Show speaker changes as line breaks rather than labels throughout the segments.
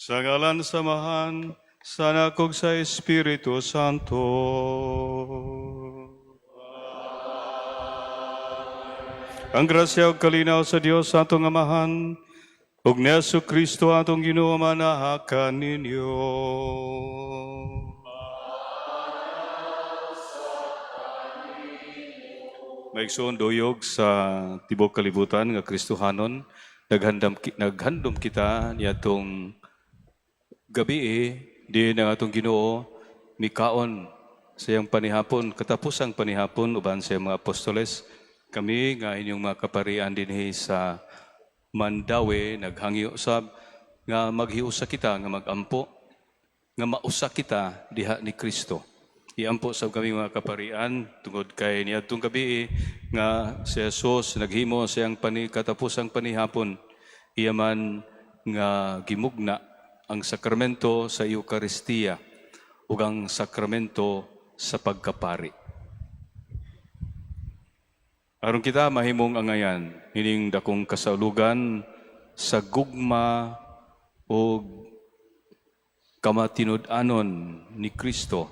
Sa ngalan sa Amahan, sa Anak ug sa Espiritu Santo. Ang grasya ug kalinaw sa Dios atong Amahan ug ni Hesus Kristo atong Ginoo manaha kaninyo. Maigsoon, duyog sa tibok kalibutan nga Kristohanon, naghandom kita niadtong gabi di ang atong Ginoo mikaon sa iyang panihapon, katapusang panihapon uban sa iyang mga apostoles. Kami nga inyong mga kaparian dinhi sa Mandaue naghangyo sab nga maghiusa kita nga magampo, nga mausa kita diha ni Kristo. Iampo sab kami mga kaparian tungod kay niadtong gabi nga si Jesus naghimo sa iyang katapusang panihapon, iya man nga gimugna ang sakramento sa Eukaristiya ug ang sakramento sa pagkapari. Aron kita mahimong angayan ining dakong kasaulugan sa gugma ug kamatinud-anon ni Kristo,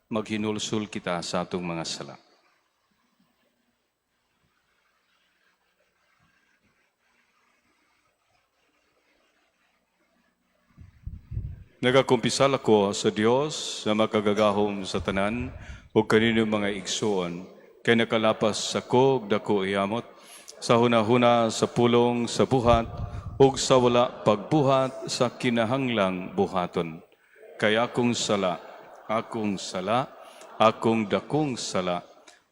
maghinulsol kita sa atong mga sala. Nagakumpisal ako sa Dios na makagagahom sa tanan ug kaninyo mga igsoon, kay nakalapas ako og dako ihamot sa hunahuna, sa pulong, sa buhat ug sa wala pagbuhat sa kinahanglang buhaton. Kay akong sala, akong sala, akong dakong sala.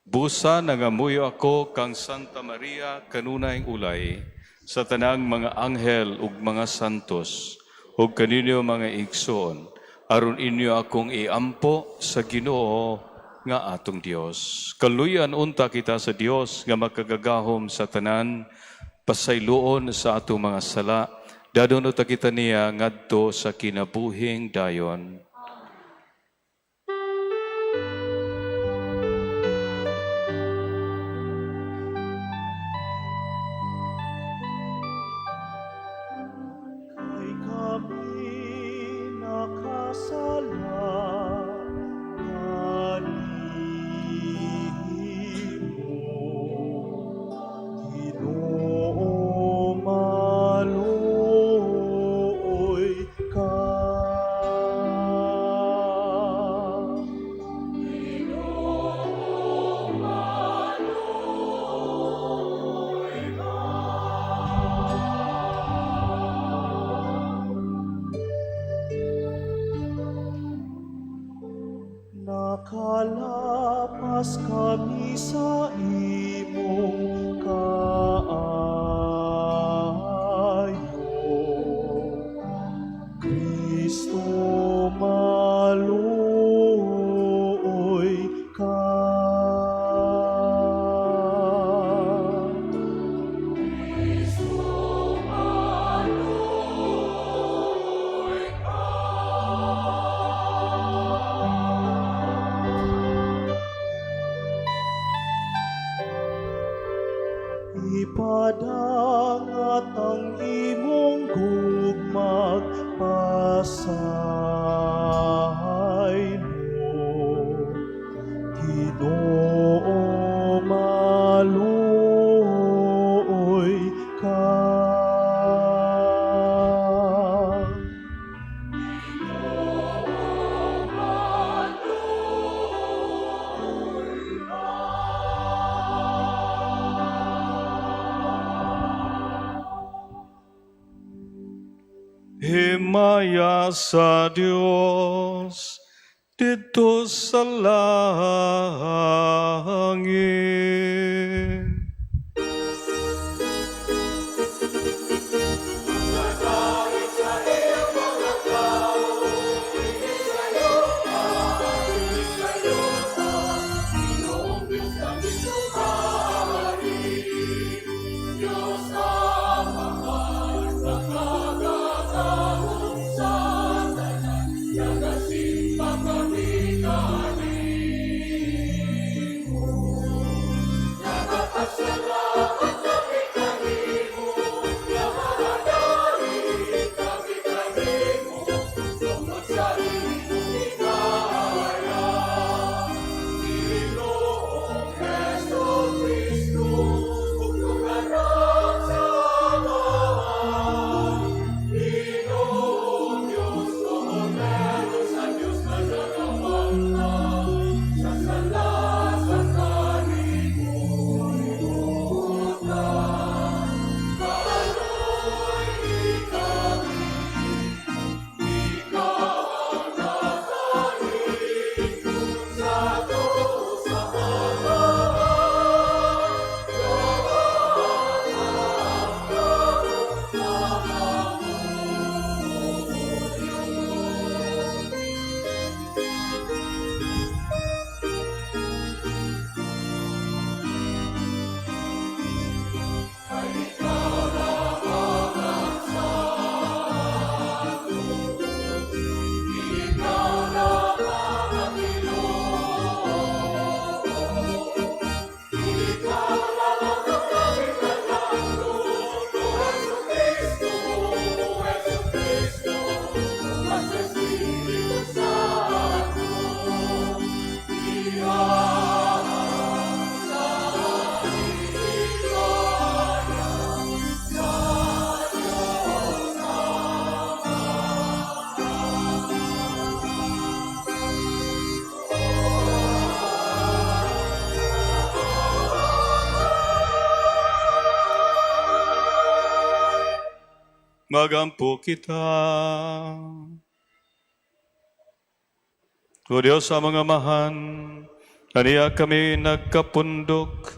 Busa nangamuyo ako kang Santa Maria kanunay ulay, sa tanang mga anghel ug mga santos, ug kaninyo mga igsoon, aron inyo akong iampo sa Ginoo nga atong Dios. Kaluyan unta kita sa Dios nga makagagahom sa tanan, pasayloon sa atong mga sala, dadon unta kita niya ngadto sa kinabuhing dayon.
Kay kami nakasala kanimo, Ginoo, maluoy ka. Nakalapas kami sa imong kaayo. Kristo, maluoy ka. Ipadangat ang imong gugmag pasaylo. Ginoo, maluoy ka.
Himaya sa Dios didto sa langit. Magampo kita. O Diyos sa mga amahan, aniya kami nagkapundok,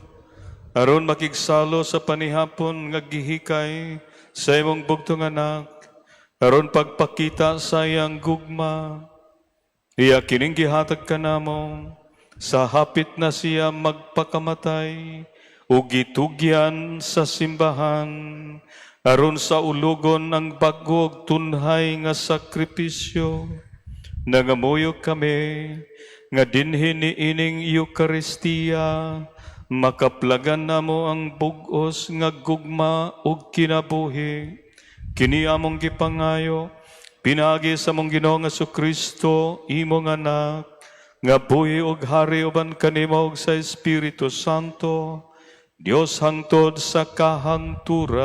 aron makigsalo sa panihapon nga gihikay sa imong bugtong anak, aron pagpakita sa iyang gugma. Iya kining gihatag kanamo sa hapit na siya magpakamatay ug gitugyan sa simbahan aron saulugon ang bag-o ug tunhay nga sakripisyo. Nangamuyo kami nga dinhi niining Eukaristiya makaplagan namo ang bug-os nga gugma ug kinabuhi. Kini among gipangayo pinaagi sa among Ginoong Kristo, imong anak, nga buhi ug hari uban kanimo ug sa Espiritu Santo, Dios hangtod sa kahangturan.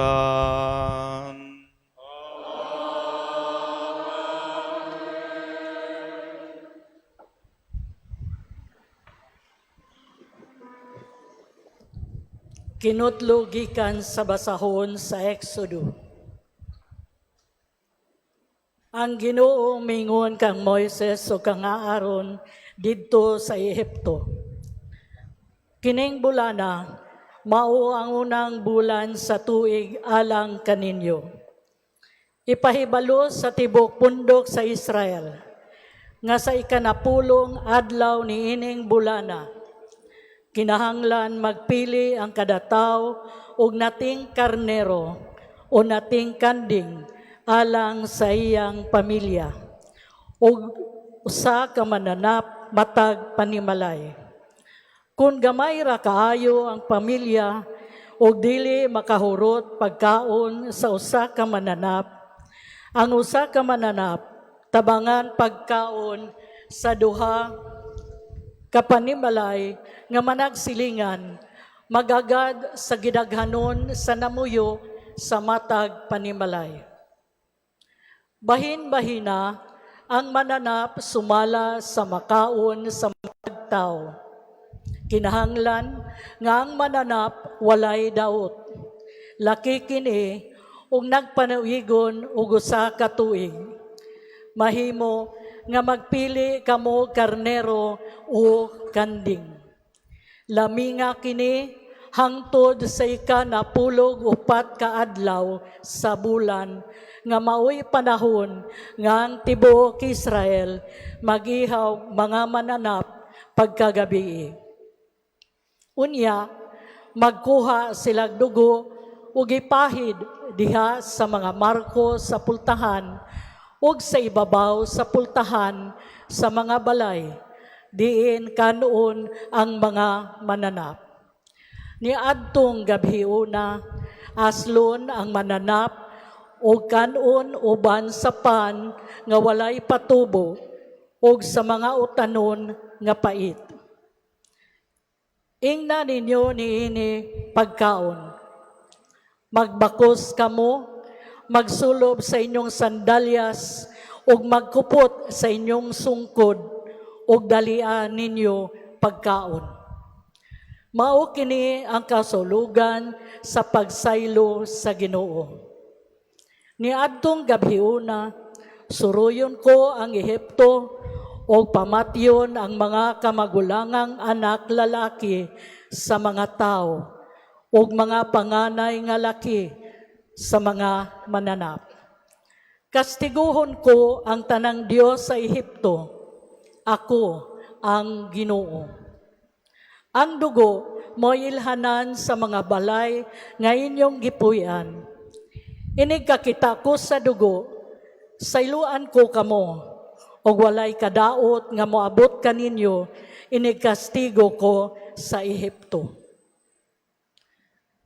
Kinutlo gikan sa basahon sa Exodo. Ang Ginoo mingon kang Moises ug kang Aaron didto sa Ehipto. Kining bulana mao ang unang bulan sa tuig alang kaninyo. Ipahibalo sa tibok pundok sa Israel nga sa ikanapulong adlaw niining bulana kinahanglan magpili ang kada tawo og nating karnero o nating kanding alang sa iyang pamilya ug usa ka mananap matag panimalay. Kung gamay ra kaayo ang pamilya ug dili makahurot pagkaon sa usa ka mananap, ang usa ka mananap tabangan pagkaon sa duha ka panimalay nga managsilingan magagad sa gidaghanon sa namuyo sa matag panimalay. Bahin-bahina ang mananap sumala sa makaon sa matag tawo. Kinahanglan nga ang mananap walay daot. Laki kini ug nagpanawigon og usa ka tuig. Mahimo nga magpili kamo karnero o kanding. Laminga kini hangtod sa 14 ka adlaw sa bulan nga maoy panahon nga ang tibuok Israel magihaw mga mananap pagkagabii. Unya, magkuha silag dugo ug ipahid diha sa mga marko sa pultahan ug sa ibabaw sa pultahan sa mga balay, diin kanuon ang mga mananap. Niadtong gabhiuna, aslon ang mananap ug kanon uban sa pan nga walay patubo ug sa mga utanon nga pait. Ingna ninyo niini pagkaon. Magbakos kamo, magsulob sa inyong sandalyas ug magkupot sa inyong sungkod ug dalian ninyo pagkaon. Mao kini ang kasulugan sa pagsaylo sa Ginoo. Niadtong gabhiuna, suruyon ko ang Ehipto ug pamatyon ang mga kamagulangang anak lalaki sa mga tao ug mga panganay nga laki sa mga mananap. Kastiguhon ko ang tanang Dios sa Ehipto. Ako ang Ginoo. Ang dugo mo'y ilhanan sa mga balay nga inyong gipuy-an. Inig kakita ko sa dugo, sayluan ko kamo, ug walay kadaot nga moabot kaninyo, inig kastigo ko sa Ehipto.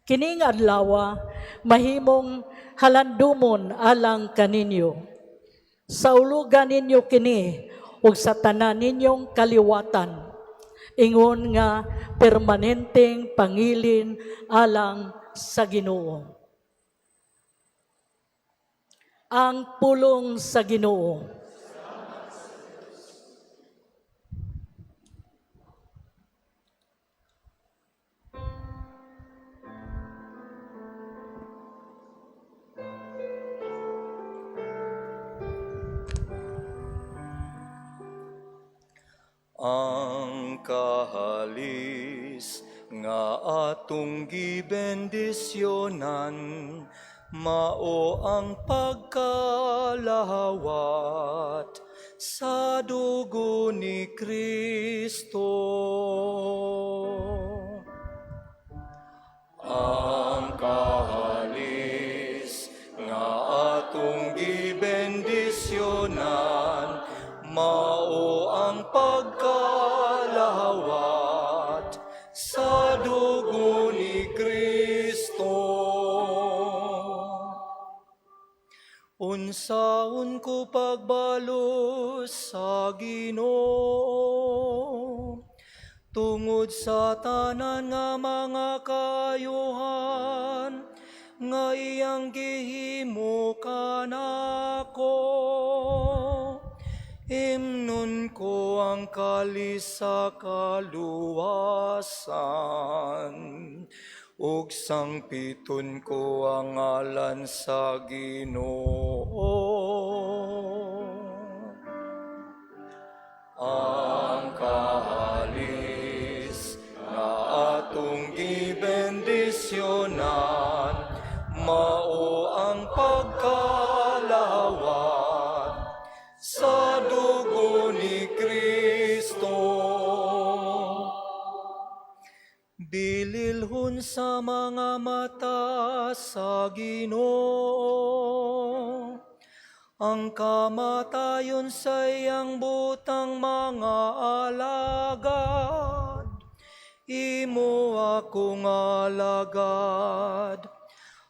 Kining adlawa mahimong halandumon alang kaninyo. Saulugan ninyo kini ug sa tanan ninyong kaliwatan. Ingon nga permanenteng pangilin alang sa Ginoo. Ang pulong sa Ginoo.
Ang kahalis nga atong gibendisyonan mao ang pagkalawat sa dugo ni Kristo. Ang kahalis nga atong gibendisyonan mao ang pagkalawat sa dugo ni Kristo. Unsaon ko pagbalos sa Ginoo tungod sa tanan nga mga kaayuhan nga iyang gihimo kanako? Imnon ko ang kalis sa kaluwasan ug sangpiton ko ang ngalan sa Ginoo. Ang kahalis nga atong gibendisyonan mao ang pagkalawat sa dugo ni Kristo. Bililhon sa mga mata sa Ginoo ang kamatayon sa iyang butang mga alagad. Imo akong alagad,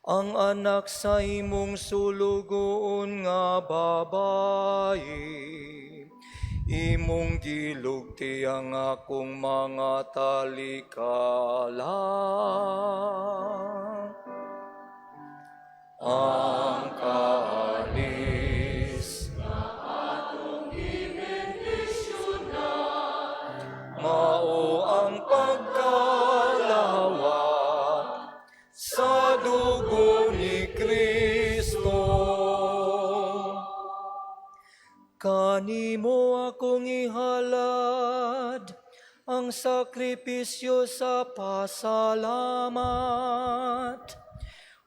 ang anak sa imong sulugoon nga babae. Imong gilugti ang akong mga talikala. Ang kahalis nga atong gibendisyonan mao ang pagkalawat sa dugo ni Kristo. Kanimo akong ihalad ang sakripisyo sa pasalamat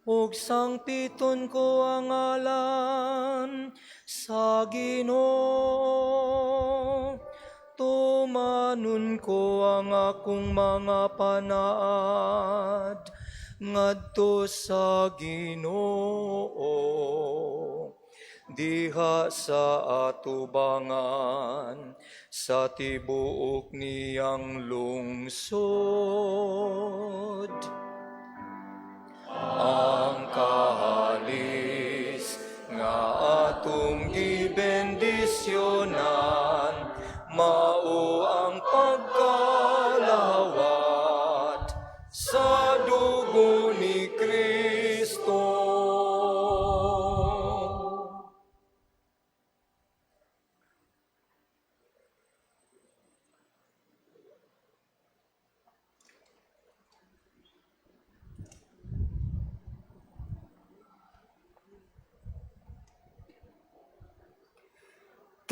ug sangpiton ko ang ngalan sa Ginoo. Tumanon ko ang akong mga panaad ngadto sa Ginoo diha sa atubangan sa tibuok niyang lungsod. Ang kahalis nga atong gibendisyonan mao ang pagkalawat sa dugo ni Kristo.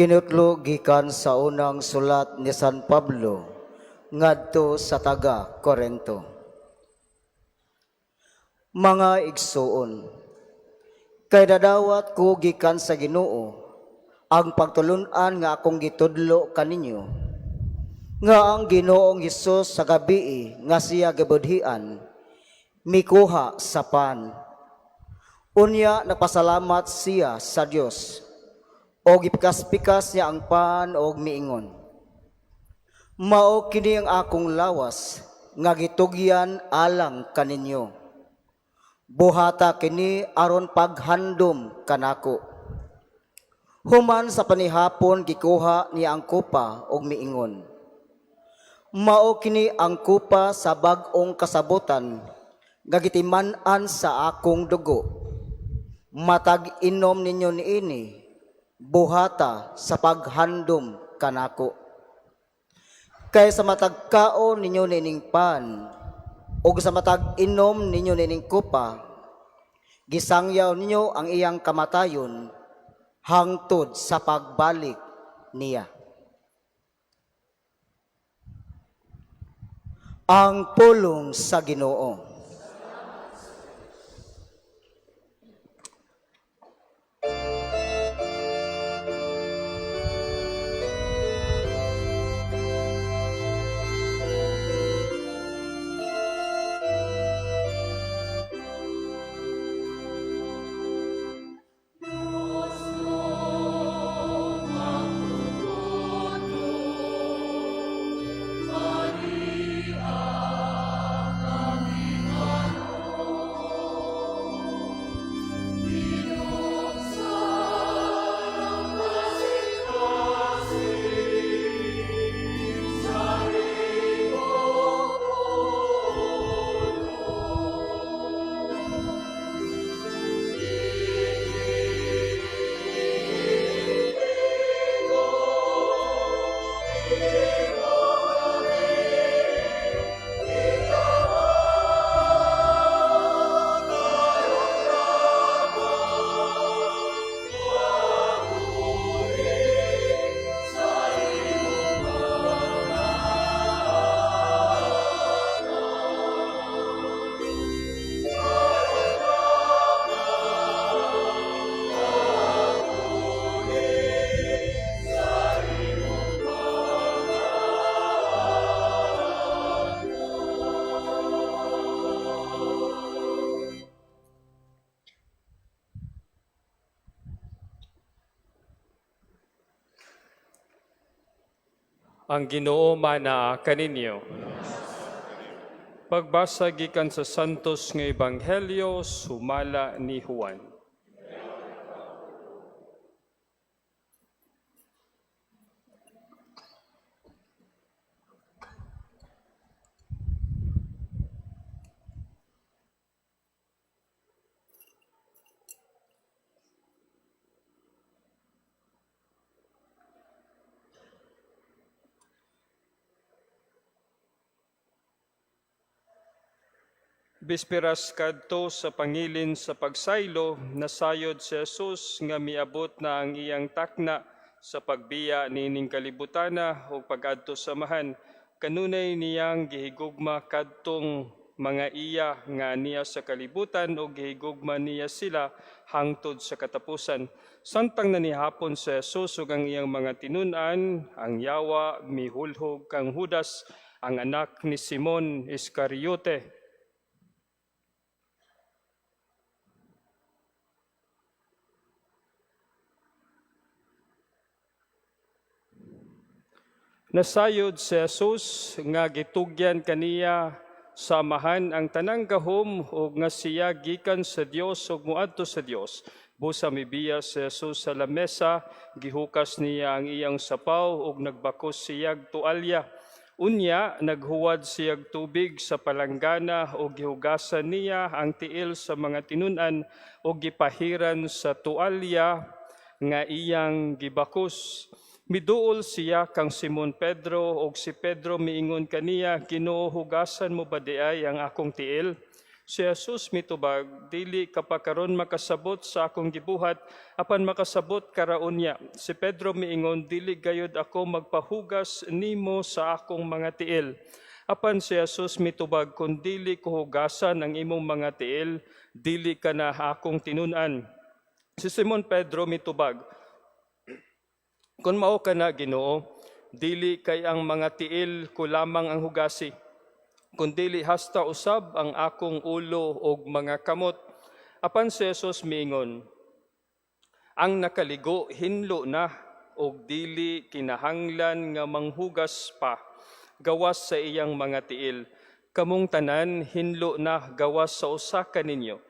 Kinutlo gikan sa unang sulat ni San Pablo ngadto sa taga Korento. Mga igsuon, kay nadawat ko gikan sa Ginoo ang pagtulun-an nga akong gitudlo kaninyo, nga ang Ginoong Hesus sa gabii nga siya gibudhian, mikuha sa pan. Unya nagpasalamat siya sa Dios o gipikas-pikas niya ang pan og miingon, "Mao kini ang akong lawas nga gitugyan alang kaninyo. Buhata kini aron paghandom kanako." Human sa panihapon, gikuha niya ang kupa og miingon, "Mao kini ang kupa sa bag-ong kasabutan nga gitiman-an sa akong dugo. Matag inom ninyo niini, buhata sa paghandom kanako. Kay sa matag kaon ninyo nining pan ug sa matag inom ninyo nining kupa, gisangyaw ninyo ang iyang kamatayon hangtod sa pagbalik niya." Ang pulong sa Ginoo.
Ang Ginoo manaa kaninyo. Pagbasa gikan sa Santos nga Ebanghelyo sumala ni Juan. Bisperas kadto sa pangilin sa pagsaylo, nasayod si Jesus nga miabot na ang iyang takna sa pagbiya niining kalibutana ug pag-adto sa Amahan. Kanunay niyang gihigugma kadtong mga iya nga niya sa kalibutan ug gihigugma niya sila hangtod sa katapusan. Samtang nanihapon si Jesus ug ang iyang mga tinun-an, ang yawa mihulhog kang Judas, ang anak ni Simon Iscariote. Nasayod si Jesus nga gitugyan kaniya sa Amahan ang tanang gahom ug nga siya gikan sa Dios ug moadto sa Dios. Busa mibiya si Jesus sa lamesa, gihukas niya ang iyang sapaw ug nagbakos siyag tualya. Unya naghuwad siyag tubig sa palanggana ug gihugasan niya ang tiil sa mga tinun-an ug gipahiran sa tualya nga iyang gibakos. Miduol siya kang Simon Pedro ug si Pedro miingon kaniya, "Ginoo, hugasan mo ba diay ang akong tiil?" Si Jesus mitubag, "Dili ka pa karon makasabot sa akong gibuhat, apan makasabot ka ra unya." Si Pedro miingon, "Dili gayud ako magpahugas nimo sa akong mga tiil." Apan si Jesus mitubag, "Kun dili ko hugasan ang imong mga tiil, dili ka na akong tinun-an." Si Simon Pedro mitubag, "Kung mao ka na, Ginoo, dili kay ang mga tiil ko lamang ang hugasi, kundili hasta usab ang akong ulo ug mga kamot." Apan si Jesus miingon, "Ang nakaligo hinlo na og dili kinahanglan nga manghugas pa gawas sa iyang mga tiil. Kamong tanan hinlo na gawas sa usa ka ninyo."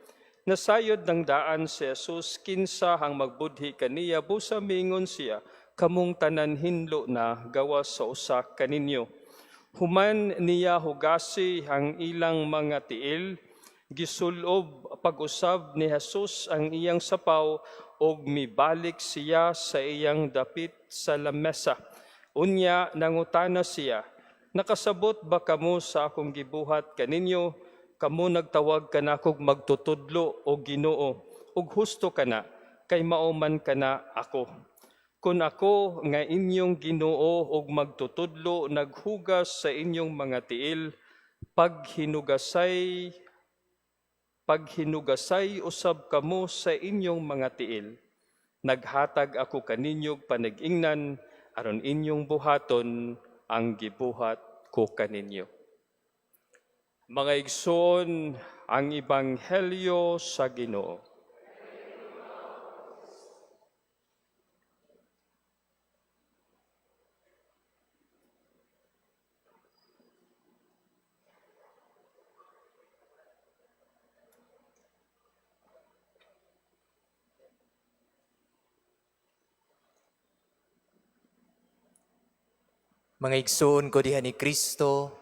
Nasayod ng daan si Jesus kinsa ang magbudhi kaniya, busa miingon siya, "Kamong tanan hinlo na gawas sa usa kaninyo." Human niya hugasi ang ilang mga tiil, gisulob pag-usab ni Jesus ang iyang sapaw ug mibalik siya sa iyang dapit sa lamesa. Unya nangutana siya, "Nakasabot ba kamo sa akong gibuhat kaninyo? Kamo nagtawag kanakog magtutudlo o Ginoo, ug husto kana, kay mao man kana ako. Kun ako nga inyong Ginoo ug magtutudlo naghugas sa inyong mga tiil, Paghinugasay usab kamo sa inyong mga tiil. Naghatag ako kaninyog panag-ingnan aron inyong buhaton ang gibuhat ko kaninyo. Mga igsoon, ang ebanghelyo sa Ginoo.
Mga igsoon ko diha ni Kristo,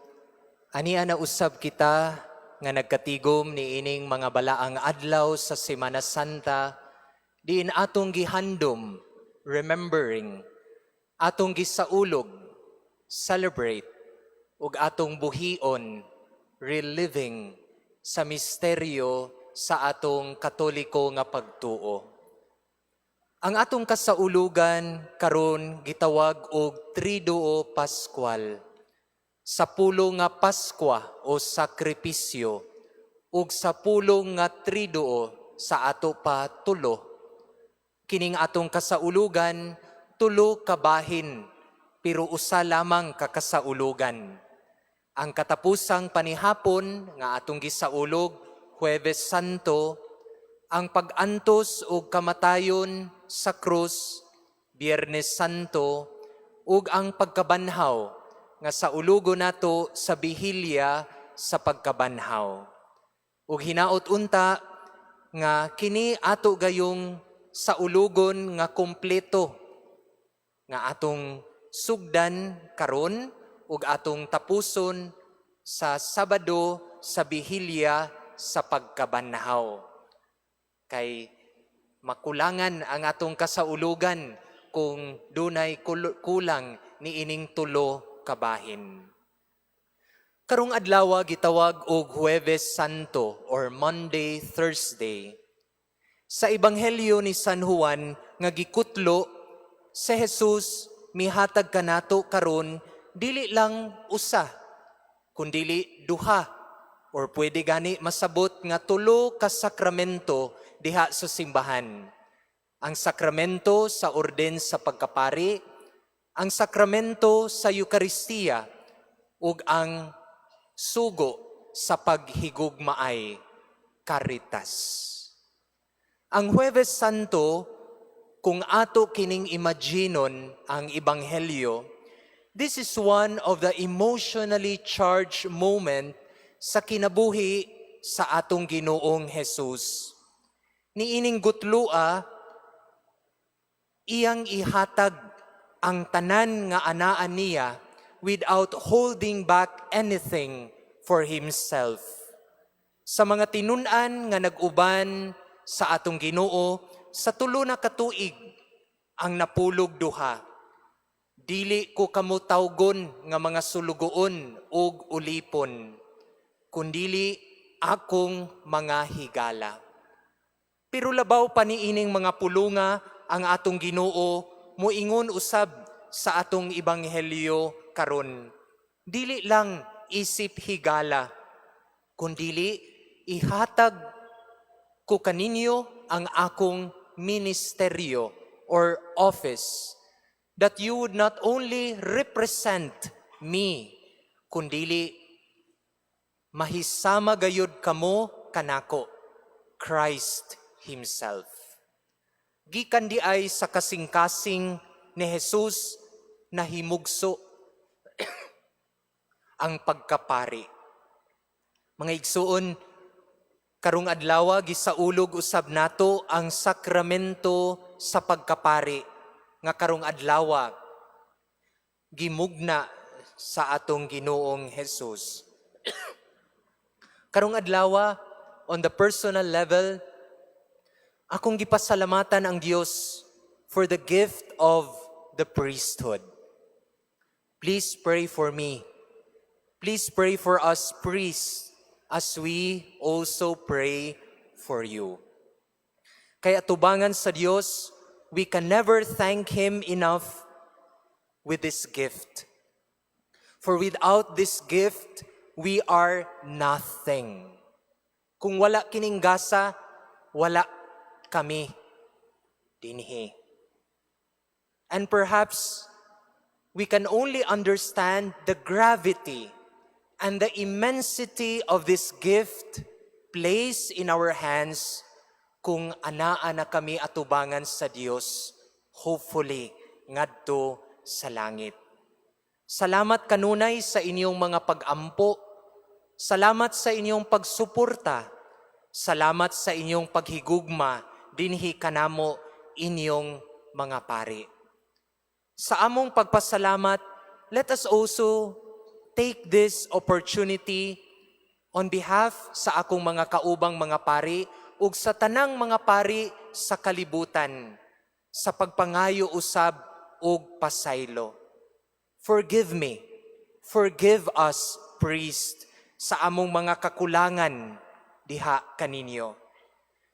ania na usab kita nga nagkatigom ni ining mga balaang adlaw sa Semana Santa, diin atong gihandom, remembering, atong gisaulog, celebrate, ug atong buhion, reliving sa misteryo sa atong Katoliko nga pagtuo. Ang atong kasaulugan karon gitawag og Triduo Pascual. Sa pulong nga Paskwa o sakripisyo ug sa pulong nga Triduo sa ato pa tulo. Kining atong kasaulugan tulo ka bahin pero usa lamang ka kasaulugan. Ang katapusang panihapon nga atong gisaulog Huwebes Santo, ang pag-antos ug kamatayon sa krus, Biyernes Santo, ug ang pagkabanhaw nga sa ulugo nato sa bihilya sa pagkabanhaw. Ug hinaot unta nga kini ato gayong sa ulugon nga kompleto nga atong sugdan karon ug atong tapuson sa Sabado sa bihilya sa pagkabanhaw. Kay makulangan ang atong kasaulugan kung dunay kulang ni ining tulo kabahin. Karong adlaw gitawag og Huwebes Santo or Maundy Thursday. Sa Ebanghelyo ni San Juan nga gikutlo si Jesus mihatag kanato karon dili lang usa kundili duha or pwede gani masabot nga tulo ka sakramento diha sa simbahan. Ang sakramento sa orden sa pagkapari, ang sakramento sa Eukaristiya, ug ang sugo sa paghigugmaay, caritas. Ang Huwebes Santo, kung ato kining imaginon ang Ebanghelyo, this is one of the emotionally charged moment sa kinabuhi sa atong Ginoong Jesus. Niining gutlua, iyang ihatag ang tanan nga anaan niya without holding back anything for himself. Sa mga tinun-an nga nag-uban sa atong Ginoo sa tulo na katuig ang napulog duha. Dili ko kamo tawgon nga mga sulugoon ug ulipon, kundili akong mga higala. Pero labaw pa niining mga pulunga ang atong Ginoo moingon usab sa atong ebanghelyo karon. Dili lang isip higala, kundili ihatag ko kaninyo ang akong ministeryo or office, that you would not only represent me, kundili mahisama gayud kamo kanako, Christ Himself. Gikan di ay sa kasing-kasing ni Jesus nahimugso ang pagkapari. Mga igsuon, karong adlaw gisaulog usab nato ang sakramento sa pagkapari nga karong adlaw gimugna sa atong Ginoong Jesus. Karong adlaw, on the personal level, akong gipasalamatan ang Dios for the gift of the priesthood. Please pray for me. Please pray for us priests as we also pray for you. Kaya tubangan sa Dios, we can never thank Him enough with this gift. For without this gift, we are nothing. Kung wala kining gasa, wala kami dinhi. And perhaps we can only understand the gravity and the immensity of this gift placed in our hands kung anaa na kami atubangan sa Dios, hopefully ngadto sa langit. Salamat kanunay sa inyong mga pag-ampo. Salamat sa inyong pagsuporta. Salamat sa inyong paghigugma dinhi kanamo, inyong mga pari. Sa among pagpasalamat, let us also take this opportunity on behalf sa akong mga kaubang mga pari ug sa tanang mga pari sa kalibutan sa pagpangayo usab og pasaylo. Forgive me. Forgive us, priest, sa among mga kakulangan diha kaninyo.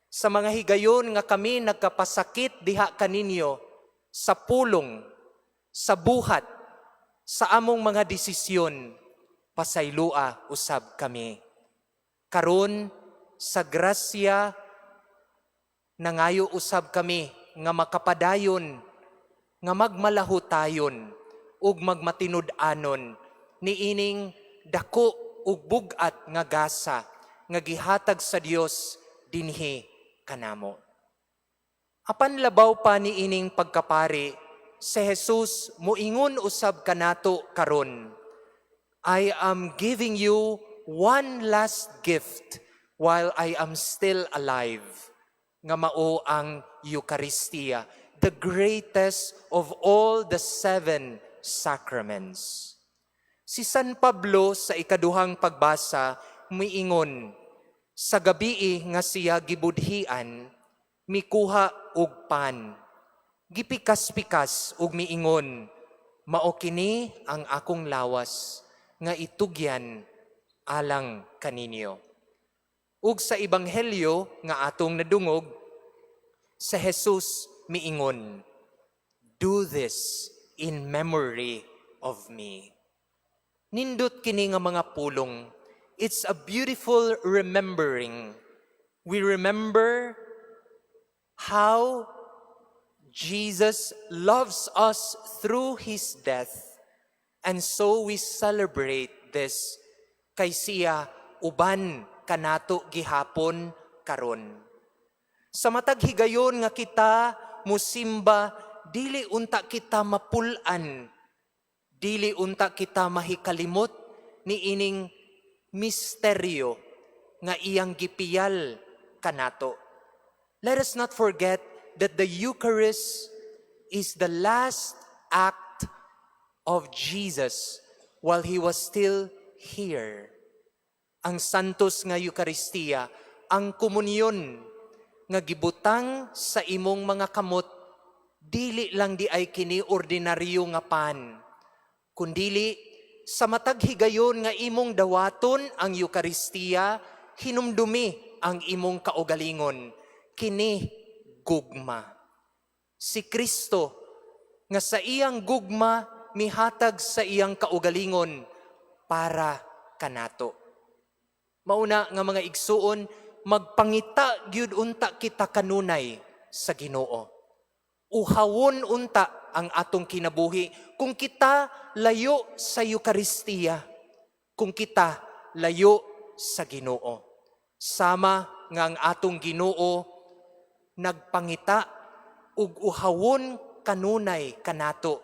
Sa mga higayon nga kami nagkapasakit diha kaninyo sa pulong, sa buhat, sa among mga desisyon, pasaylua usab kami. Karon sa grasya, nangayo usab kami nga makapadayon, nga magmalahutayon ug magmatinud-anon niining dako ug bug-at nga gasa nga gihatag sa Dios dinhi kanamo. Apan labaw pa niining pagkapari, si Jesus muingon usab kanato karon, "I am giving you one last gift while I am still alive," nga mao ang Eucharistia, the greatest of all the seven sacraments. Si San Pablo sa ikaduhang pagbasa miingon, sa gabii nga siya gibudhian, mikuha og pan. Gipikas-pikas ug miingon, "Mao kini ang akong lawas nga itugyan alang kaninyo." Ug sa ebanghelyo nga atong nadungog, sa Jesus miingon, "Do this in memory of me." Nindot kini nga mga pulong. It's a beautiful remembering. We remember how Jesus loves us through His death. And so we celebrate this kay siya uban kanato gihapon karon. Sa matag higayon nga kita musimba, dili unta kita mapul-an, dili unta kita mahikalimot niining misteryo nga iyang gipiyal kanato. Let us not forget that the Eucharist is the last act of Jesus while he was still here. Ang Santos nga Eucharistia, ang komunyon nga gibutang sa imong mga kamot, dili lang diay kini ordinaryo nga pan, kundili sa matag higayon nga imong dawaton ang Eucharistia, hinumdumi ang imong kaugalingon. Kini gugma. Si Kristo nga sa iyang gugma mihatag sa iyang kaugalingon para kanato. Mauna nga, mga igsuon, magpangita gyud unta kita kanunay sa Ginoo. Uhawon unta ang atong kinabuhi kung kita layo sa Eucharistia, kung kita layo sa Ginoo. Sama nga ang atong Ginoo nagpangita ug uhawon kanunay kanato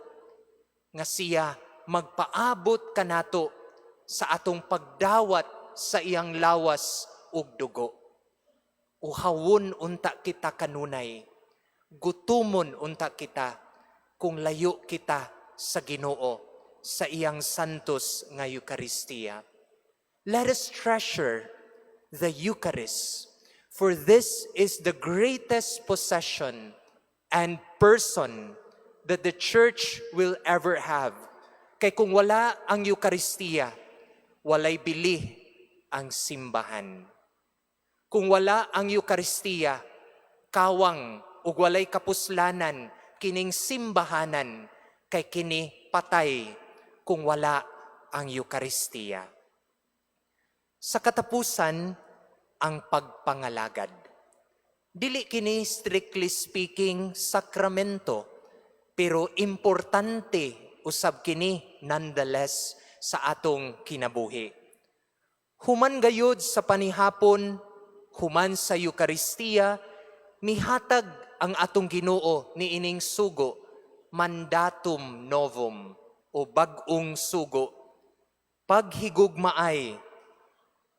nga siya magpaabot kanato sa atong pagdawat sa iyang lawas ug dugo. Uhawon unta kita kanunay. Gutumon unta kita kung layo kita sa Ginoo sa iyang santos nga Eucharistia. Let us treasure the Eucharist, for this is the greatest possession and person that the church will ever have. Kay kung wala ang Eucharistia, walay bili ang simbahan. Kung wala ang Eucharistia, kawang ug walay kapuslanan kining simbahanan, kay kini patay kung wala ang Eucharistia. Sa katapusan, ang pagpangalagad. Dili kini, strictly speaking, sakramento, pero importante usab kini nonetheless sa atong kinabuhi. Human gayud sa panihapon, human sa Eukaristiya, mihatag ang atong Ginoo niining sugo, mandatum novum o bag-ong sugo: Paghigugmaay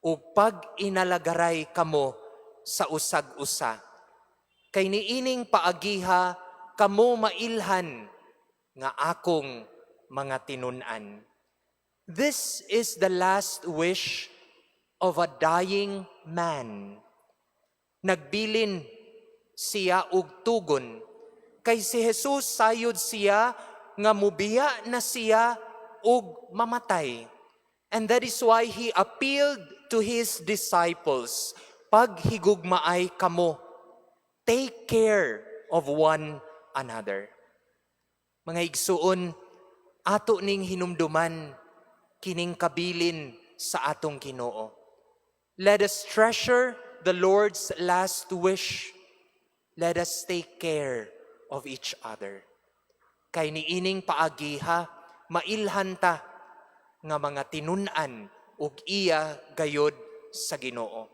o pag-inalagaray kamo sa usag-usa. Kay niining paagiha kamo mailhan nga akong mga tinun-an. This is the last wish of a dying man. Nagbilin siya og tugon kay si Jesus sayod siya nga mubiya na siya og mamatay. And that is why he appealed to his disciples, "Paghigugmaay kamo, take care of one another." Mga igsuon, ato ning hinumduman kining kabilin sa atong Ginoo. Let us treasure the Lord's last wish. Let us take care of each other. Kay niining paagiha, mailhan ta nga mga tinun-an ug iya gayod sa Ginoo.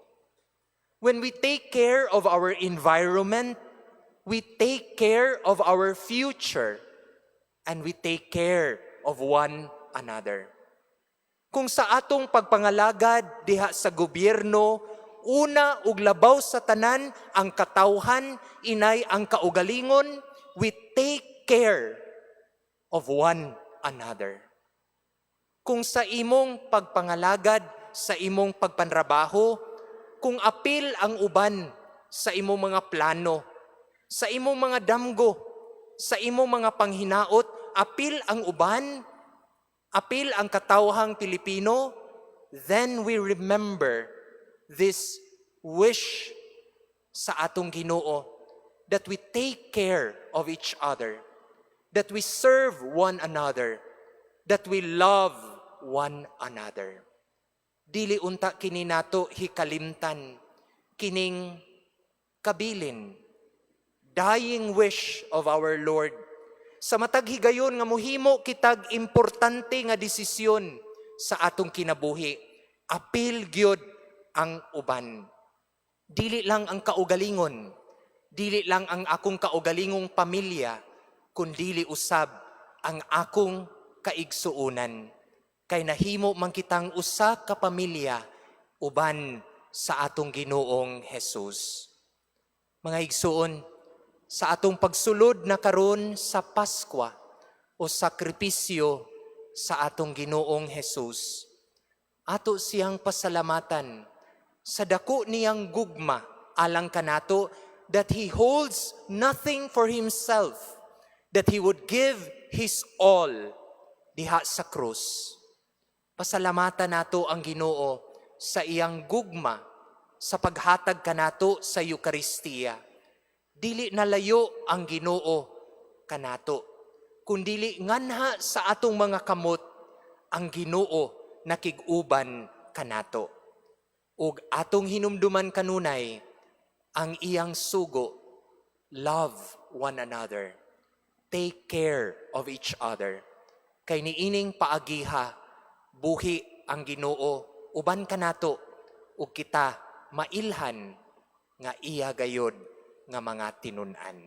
When we take care of our environment, we take care of our future, and we take care of one another. Kung sa atong pagpangalagad diha sa gobyerno, una ug labaw sa tanan ang katawhan, inay ang kaugalingon, we take care of one another. Kung sa imong pagpangalagad, sa imong pagpanrabaho, kung apil ang uban sa imong mga plano, sa imong mga damgo, sa imong mga panghinaot, apil ang uban, apil ang katawhang Pilipino, then we remember this wish sa atong Ginoo that we take care of each other, that we serve one another, that we love one another. Dili unta kini nato hikalimtan kining kabilin, dying wish of our Lord. Sa matag higayon nga muhimo kitag importante nga desisyon sa atong kinabuhi, apil gyud ang uban. Dili lang ang kaugalingon, dili lang ang akong kaugalingong pamilya, kundili usab ang akong kaigsuunan. Kay nahimo man kitang usa ka pamilya uban sa atong Ginoong Jesus. Mga igsuon, sa atong pagsulod na karon sa Paskwa o sakripisyo sa atong Ginoong Jesus, ato siyang pasalamatan sa dako niyang gugma alang kanato, that he holds nothing for himself, that he would give his all diha sa krus. Pasalamatan nato ang Ginoo sa iyang gugma sa paghatag kanato sa Eukaristiya. Dili nalayo ang Ginoo kanato, kundili nganha sa atong mga kamot ang Ginoo nakig-uban kanato. Ug atong hinumduman kanunay ang iyang sugo: love one another. Take care of each other. Kay niining paagiha, buhi ang Ginoo uban kanato ug kita mailhan nga iya gayod nga mga tinun-an.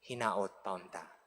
Hinaot paunta.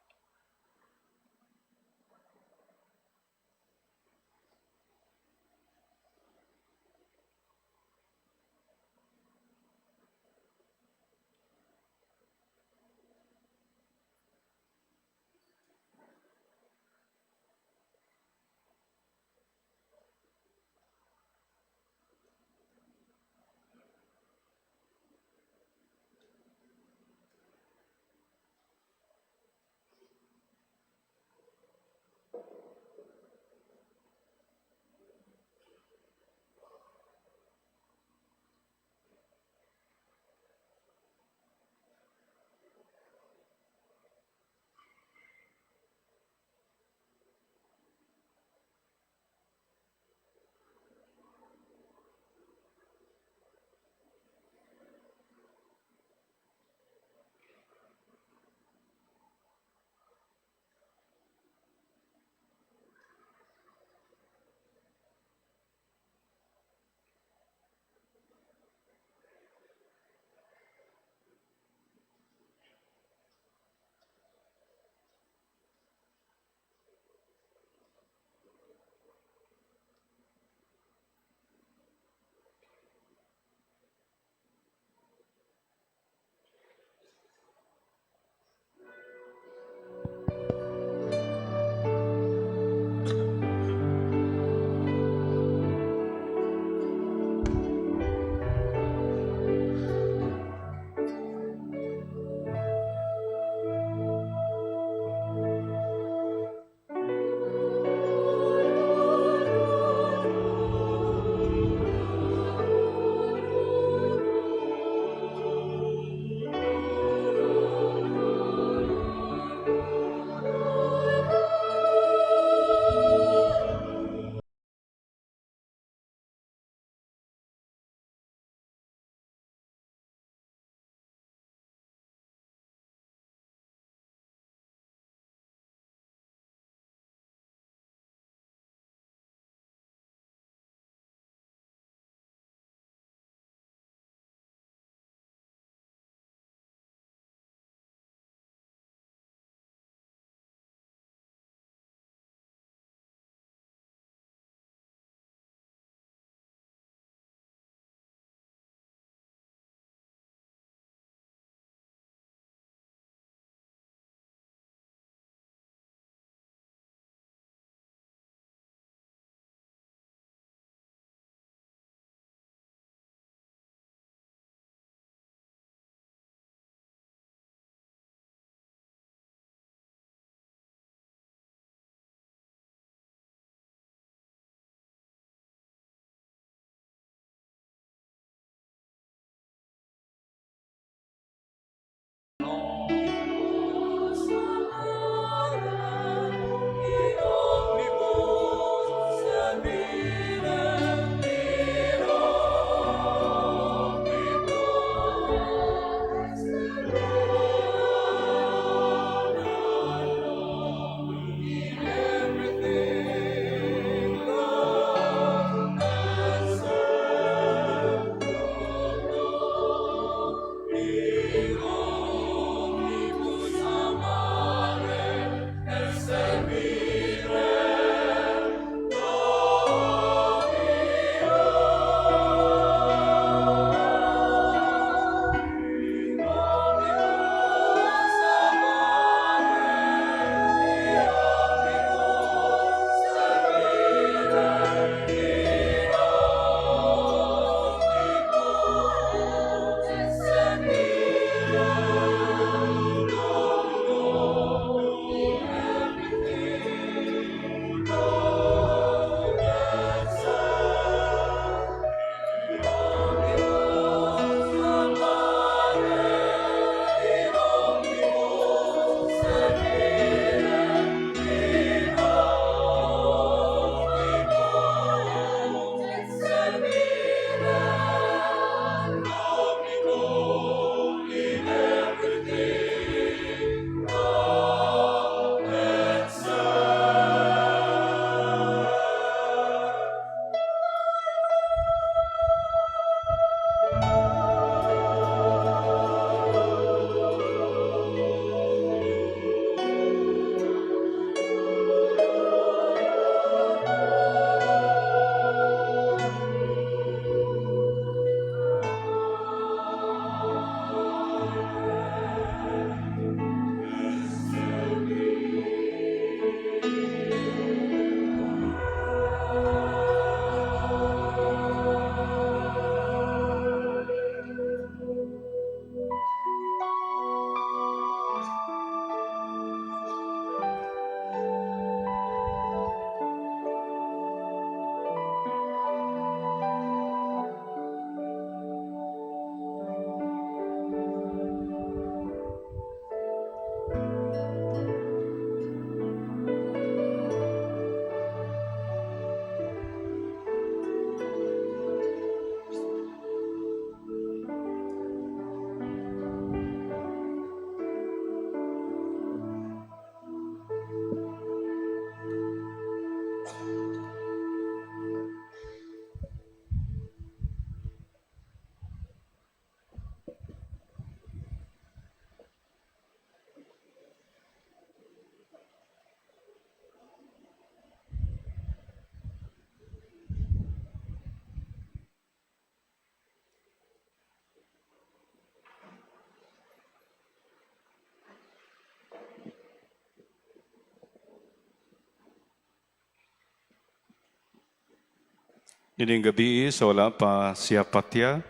Ining gabi sa wala pa siya patya,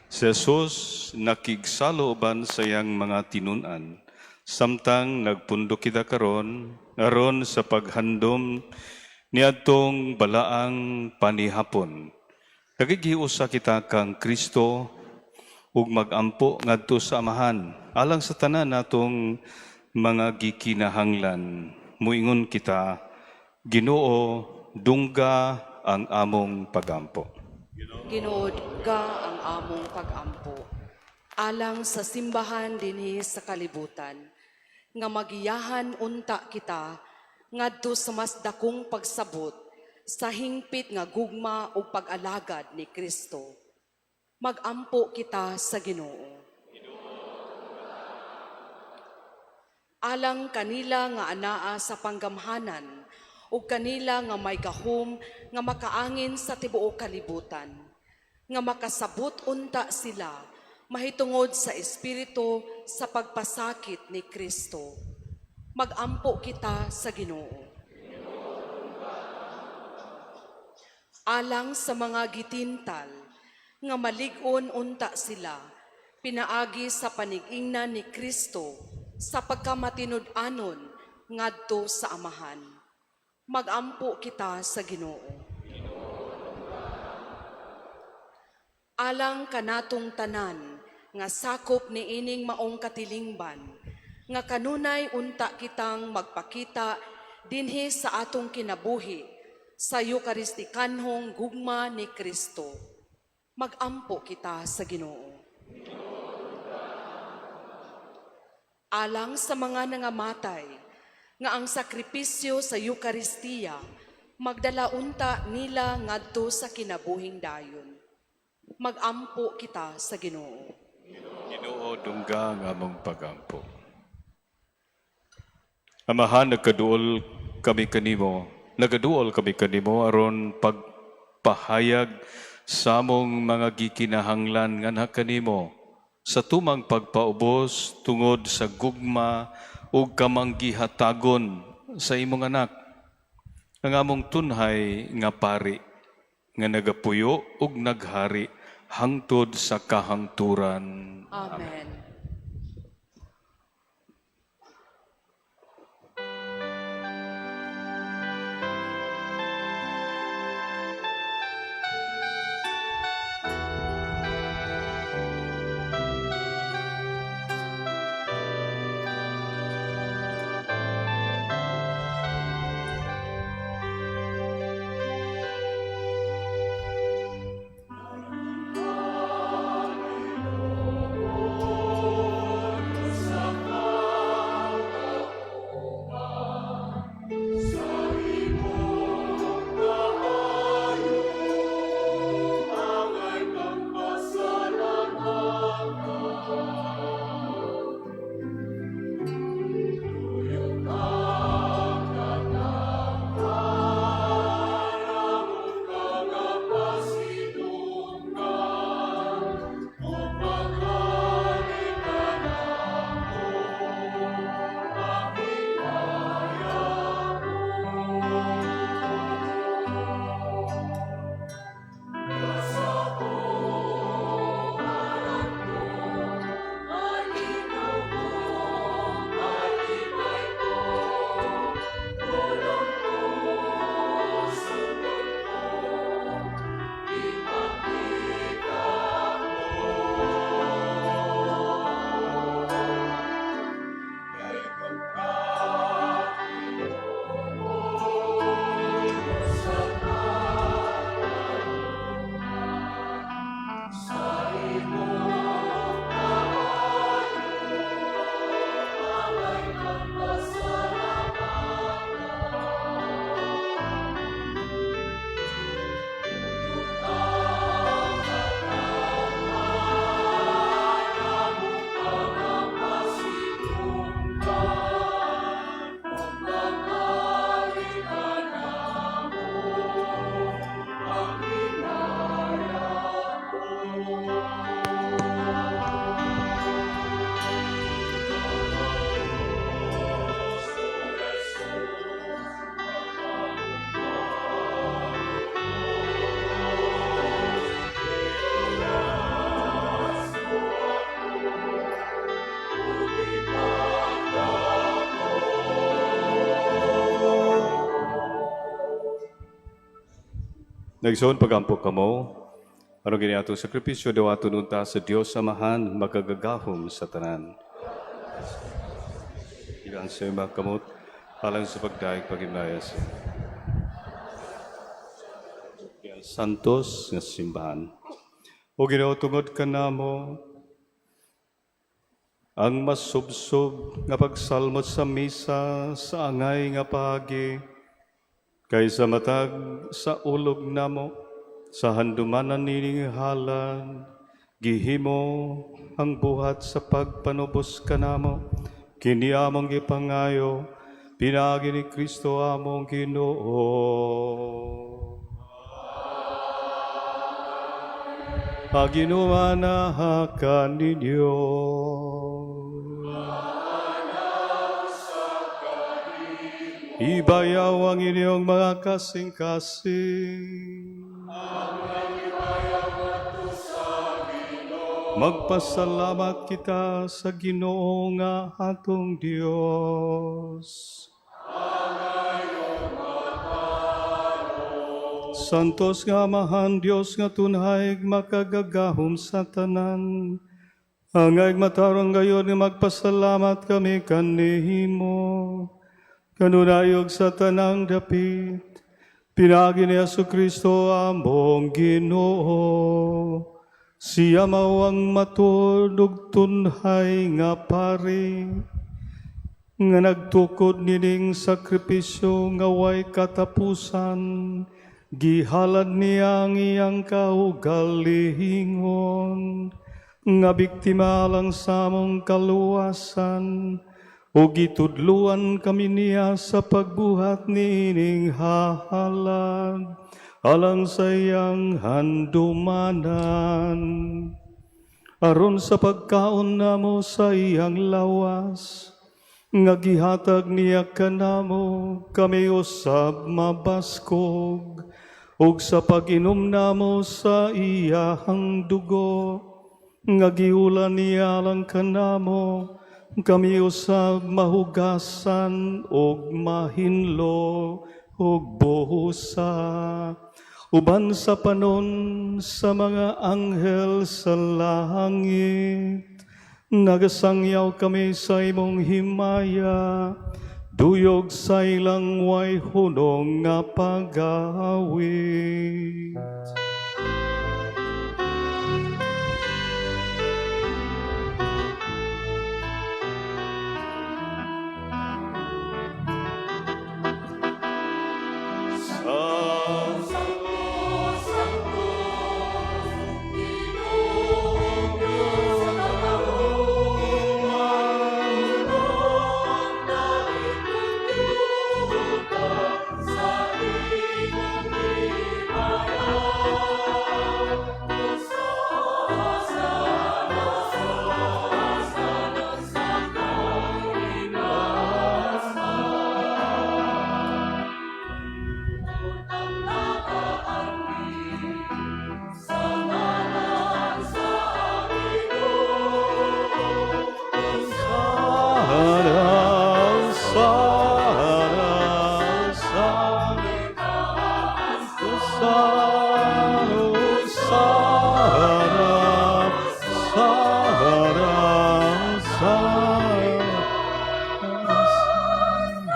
si Jesus nakigsalo uban sa iyang mga tinunan. Samtang nagpundo kita karon aron sa paghandom niadtong balaang panihapon. Nakighiusa kita kang Kristo ug magampo ngadto sa Amahan alang sa tanan natong mga gikinahanglan. Muingon kita, Ginoo, dungga ang among pagampo.
Ginoo, dungga ang among pagampo. Alang sa simbahan dinhi sa kalibutan, nga magiyahan unta kita ngadto sa mas dakong pagsabot sa hingpit nga gugma ug pag-alagad ni Kristo. Magampo kita sa Ginoo. Alang kanila nga anaa sa panggamhanan ug kanila nga may gahom nga makaangin sa tibuok kalibutan, nga makasabot unta sila mahitungod sa espiritu sa pagpasakit ni Kristo. Magampo kita sa Ginoo. Alang sa mga gitintal nga malig-on unta sila pinaagi sa panigingnan ni Kristo sa pagkamatinud-anon ngadto sa Amahan. Magampo kita sa Ginoo. Alang kanatong tanan nga sakop niining maong katilingban, nga kanunay unta kitang magpakita dinhi sa atong kinabuhi sa Eukaristikanhong gugma ni Kristo. Magampo kita sa Ginoo. Alang sa mga nangamatay, nga ang sakripisyo sa Eukaristiya magdala unta nila ngadto sa kinabuhing dayon. Magampo kita sa Ginoo.
Ginoo, dungga ang among pagampo. Amahan, nagkaduol kami kanimo. Nagaduol kami kanimo aron pagpahayag sa among mga gikinahanglan nganha kanimo sa tumang pagpaubos tungod sa gugma ug kamanggihatagon sa imong anak. Ang among tunhay nga pari nga nagapuyo ug naghari hangtod sa kahangturan.
Amen.
Alleluia.
Igsoon, pagampo kamo. Aron kini atong sakripisyo dawaton unta sa Dios Amahan makagagahom sa tanan. Ilan sa mga kamot alang sa pagdayeg paghimaya sa Santos nga simbahan. O Ginoo, tungod kanamo ang masubsob nga pagsalmot sa misa sa angay nga paagi kay sa matag sa ulog namo sa handumanan nining halad gihimo ang buhat sa pagpanubos kanamo. Kini among gipangayo pinaagi ni Kristo among Ginoo. Ang Ginoo anaa kaninyo. Ibayaw ang inyong mga kasing-kasing. Magpasalamat kita sa Ginoo nga atong Dios. Santos nga Amahan, Dios nga tunhay makagagahom sa tanan. Angay matarong gayon nga magpasalamat kami kanimo. Kanunay ug sa tanang dapit, pinaagi ni Hesus Kristo among Ginoo. Siya mao ang matuod ug tunhay nga pari nga nagtukod nining sakripisyo nga way katapusan. Gihalad niya ang iyang kaugalingon nga biktima lang sa among kaluwasan ug gitudluan kami niya sa pagbuhat niining halad alang sa iyang handumanan, aron sa pagkaon namo sa iyang lawas nga gihatag niya kanamo, kami usab mabaskog, ug sa pag-inom namo sa iyahang dugo nga giulan niya lang kanamo, kami usab mahugasan ug mahinlo ug busa. Uban sa panon sa mga anghel sa langit, nagasangyaw kami sa imong himaya duyog sa ilang way hunong nga pagawit. Sana, sana, sana, sana, sana, sana, sana.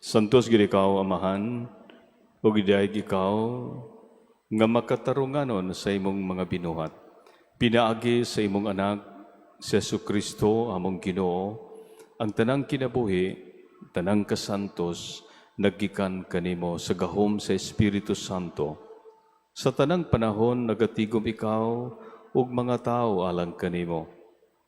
Santos gid ikaw, Amahan, ug gidayeg ikaw nga makatarunganon sa imong mga binuhat. Pinaagi sa imong anak, si Hesus Kristo among Ginoo, ang tanang kinabuhi, tanang kasantos, naggikan kanimo sa gahom sa Espiritu Santo. Sa tanang panahon nagatigom ikaw ug mga tawo alang kanimo,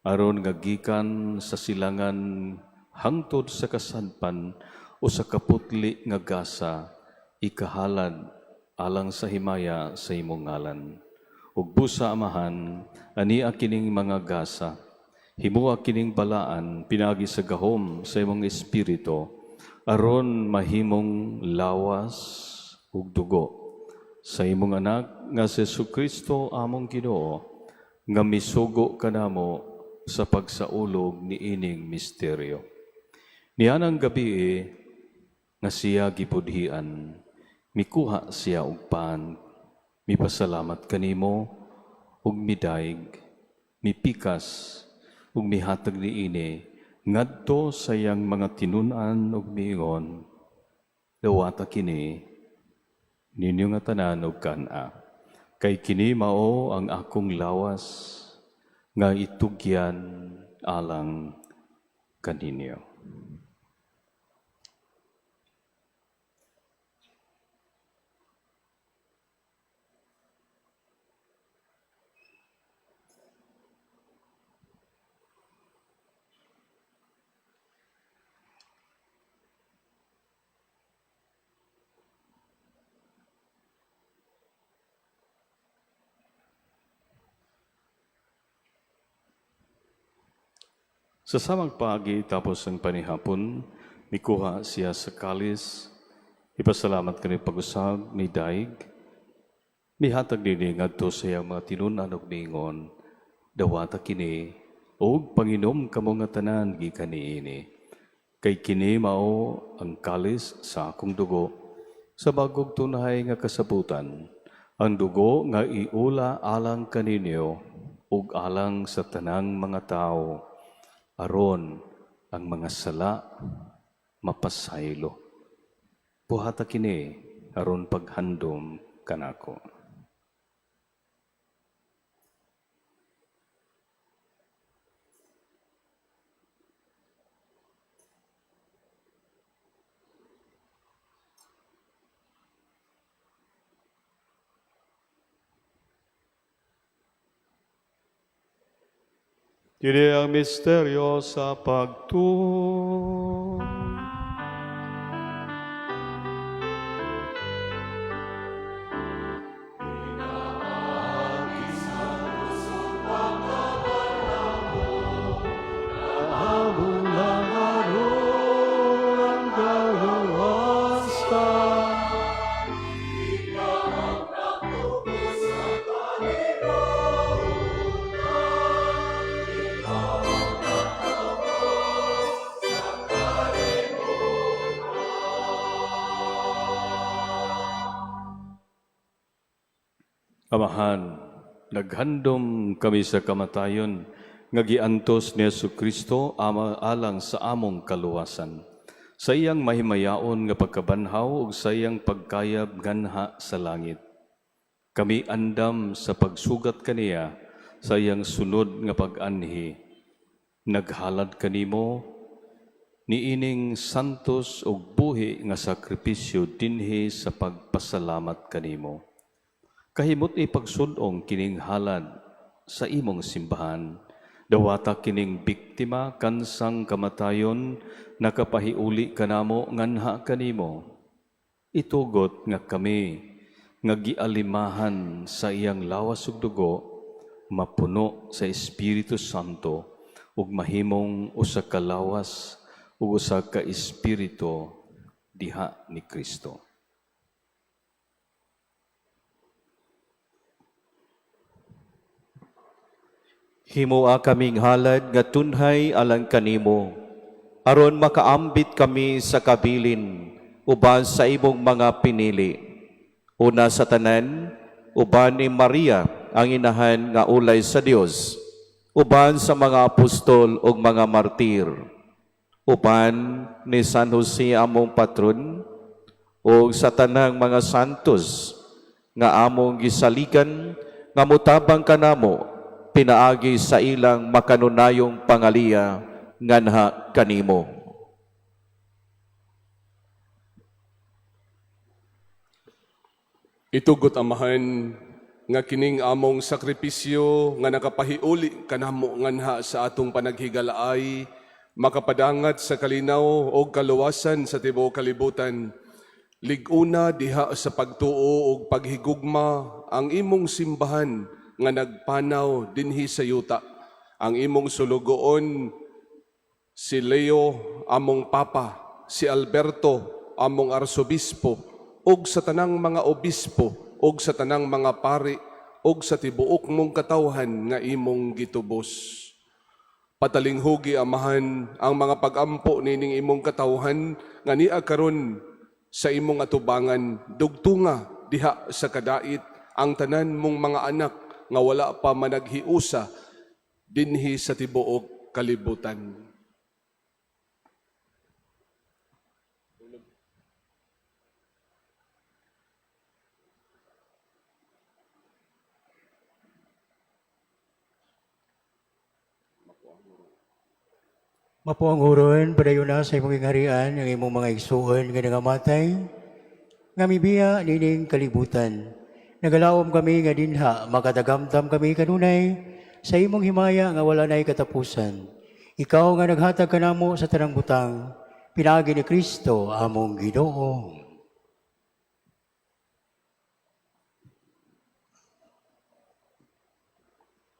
aron nga gikan sa silangan hangtod sa kasadpan o sa kaputli nga gasa ikahalad alang sa himaya sa imong ngalan. Ug busa, Amahan, ania kining mga gasa, himua kining balaan pinaagi sa gahom sa imong Espiritu, aron mahimong lawas ug dugo Sa imong anak nga si Kristo among Ginoo, nga misugo kanamo sa pagsaulog niining misteryo. Nianang gabii nga siya gibudhian, mikuha siya og pan, mipasalamat kanimo ug midayeg, mipikas ug mihatag niini ngadto sa iyang mga tinun-an ug miingon, "Dawata kini ninyo nga tanan ug kan-a, kay kini mao ang akong lawas nga itugyan alang kaninyo." Sa samang paagi tapos ang panihapon, mikuha siya sa kalis, ipasalamat kani pag-usab, midaig, mihatag nini ngadto sa iyang mga tinun-an ug miingon, "Dawata kini ug panginom kamo nga tanan gikan niini, kay kini mao ang kalis sa akong dugo sa bagong tunhay nga kasabutan, ang dugo nga iula alang kaninyo ug alang sa tanang mga tawo, aron ang mga sala mapasaylo. Buhata kini aron paghandom kanako." Kini ang misteryo sa pagtuo. Amahan, naghandom kami sa kamatayon nga giantos ni Kristo ama alang sa among kaluwasan. Sa iyang mahimayaon nga pagkabanhaw ug sa iyang pagkayab nganha sa langit. Kami andam sa pagsugat kaniya sa iyang sunod nga pag-anhi. Naghalad kanimo niining santos ug buhi nga sakripisyo dinhi sa pagpasalamat kanimo. Kahimot ipagsud-ong kining halad sa imong simbahan. Dawata kining biktima kansang kamatayon, nakapahiuli kanamo nganha kanimo. Itugot nga kami nga gialimahan sa iyang lawas ug dugo, mapuno sa Espiritu Santo ug mahimong usa ka lawas ug usa ka espiritu diha ni Kristo.
Himoa kaming halad nga tunhay alang kanimo, aron makaambit kami sa kabilin uban sa imong mga pinili. Una sa tanan, uban ni Maria ang inahan nga ulay sa Dios, uban sa mga apostol ug mga martir, uban ni San Jose among patron, ug sa tanang mga santos nga among gisaligan nga motabang kanamo pinaagi sa ilang makanunayong pangaliya nganha kanimo.
Itugot, Amahan, nga kining among sakripisyo nga nakapahiuli kanamo nganha sa atong panaghigalaay, makapadangat sa kalinaw o kaluwasan sa tibuok kalibutan. Lig-una diha sa pagtuo ug paghigugma ang imong simbahan nga nagpanaw dinhi sa yuta. Ang imong sulugoon si Leo among Papa, si Alberto among Arsobispo, ug sa tanang mga obispo ug sa tanang mga pari ug sa tibuok mong katawhan nga imong gitubos. Patalinghugi, Amahan, ang mga pagampo nining imong katawhan nga nia karon sa imong atubangan. Dugtunga diha sa kadait ang tanan mong mga anak nga wala pa managhiusa dinhi sa tibuok kalibutan.
Mapuang uron, padayon na sa imong gingharian ang imong mga igsuon nga nangamatay, nga mibiya nining kalibutan. Nagalaom kami nga dinha, makatagamtam kami kanunay sa imong himaya nga wala nay katapusan. Ikaw nga naghatag kanamo sa tanang butang, pinaagi ni Kristo among Ginoo.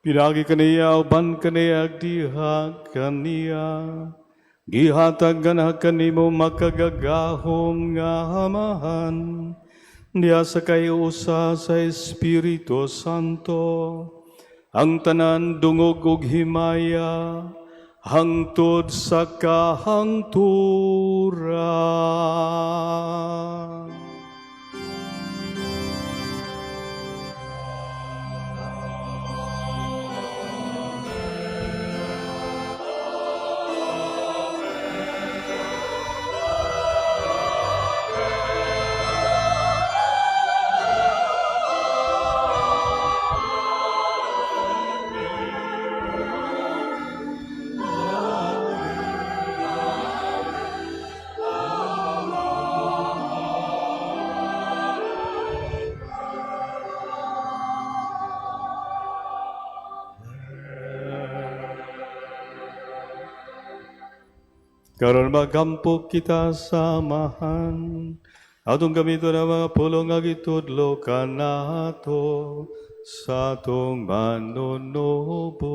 Pinaagi kaniya, uban kaniya, diha kaniya. Gihatag ganha kanimo makagagahom nga Amahan. Diha sa kay-usa sa Espiritu Santo. Ang tanan dungog ug himaya, hangtod sa kahangturan. Karon magampo kita sa Amahan. Atong gamiton ang mga pulong nga gitudlo kanato sa atong manunubos.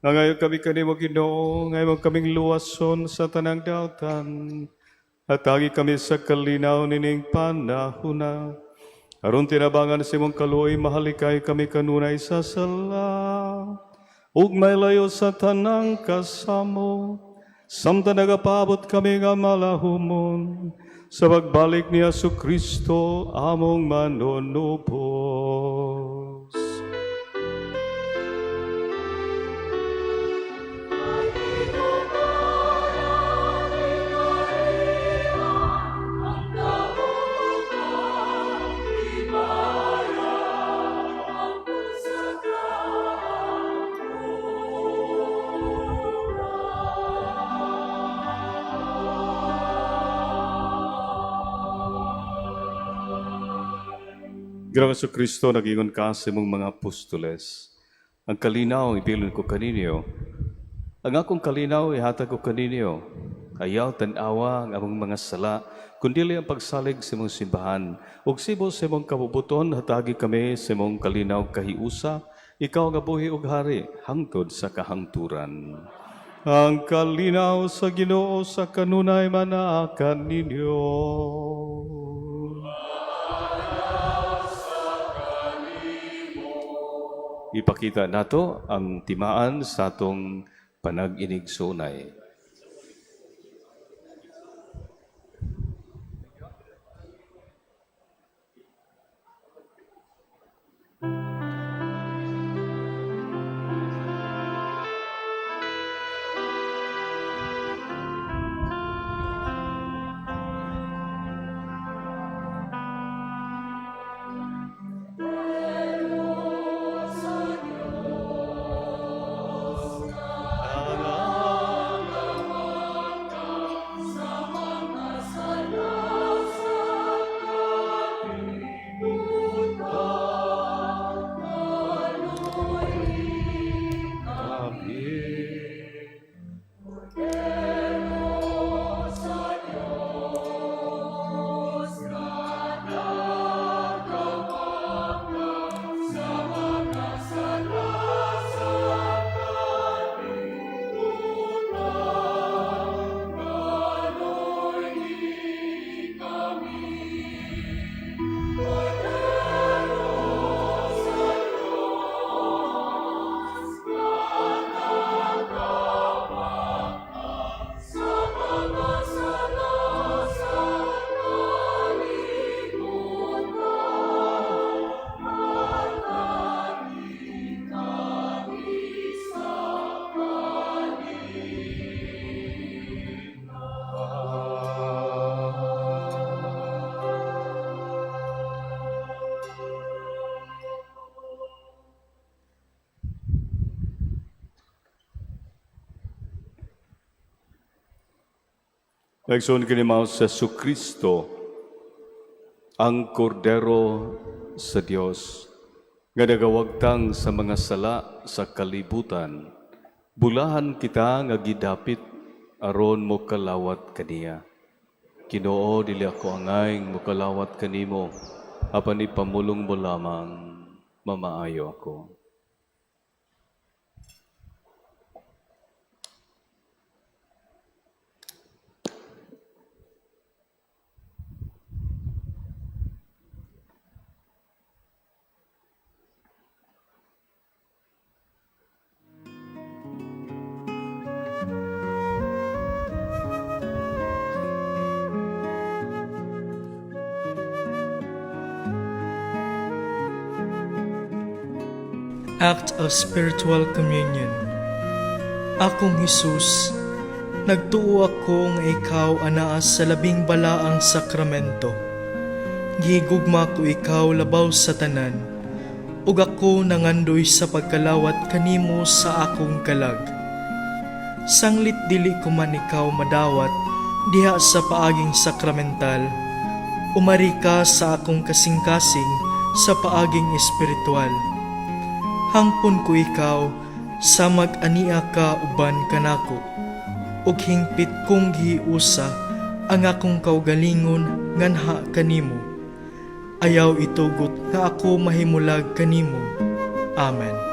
Nangayo kami kanimo, Ginoo, nga imo kaming luwason sa tanang dautan. Hatagi kami sa kalinaw nining panahuna. Aron tinabangan sa imong kaluoy, mahalikay kami kanunay sa sala ug mailayo sa tanang kasamo. Samtang nagapaabot kami nga malahumon sa pagbalik ni Hesus Kristo among manunubos. Ginoong Hesus Kristo, nag-ingon ka sa imong mga apostoles. Ang kalinaw ibilin ko kaninyo. Ang akong kalinaw ihatag ko kaninyo. Ayaw tan-awa ang among mga sala, kundili ang pagsalig sa imong simbahan. Ug sibo sa imong kabubuton, hatagi kami sa imong kalinaw kahiusa, ikaw nga buhi ug hari, hangtod sa kahangturan. Ang kalinaw sa Ginoo sa kanunay manaa kaninyo. Ipakita nato ang timaan sa atong panag-inigsoonay. Igsoon, kini mao si Hesus Kristo, ang Kordero sa Dios, nga nagawagtang sa mga sala sa kalibutan. Bulahan kita nga gidapit aron mo kalawat kaniya. Ginoo, dili ako angay mokalawat kanimo, apan ipamulong mo lamang, mamaayo ako.
Act of Spiritual Communion. Akong Hesus, nagtuo ako nga ikaw anaa sa labing balaang sakramento. Gigugma ko ikaw labaw sa tanan, ug ako nangandoy sa pagkalawat kanimo sa akong kalag. Sanglit dili ko man ikaw madawat diha sa paaging sakramental, umari ka sa akong kasing-kasing sa paaging espiritual. Hangpon ko ikaw sa mag-ania ka uban kanako, ug hingpit kong gihiusa ang akong kaugalingon nganha kanimo. Ayaw itugot nga ako mahimulag kanimo. Amen.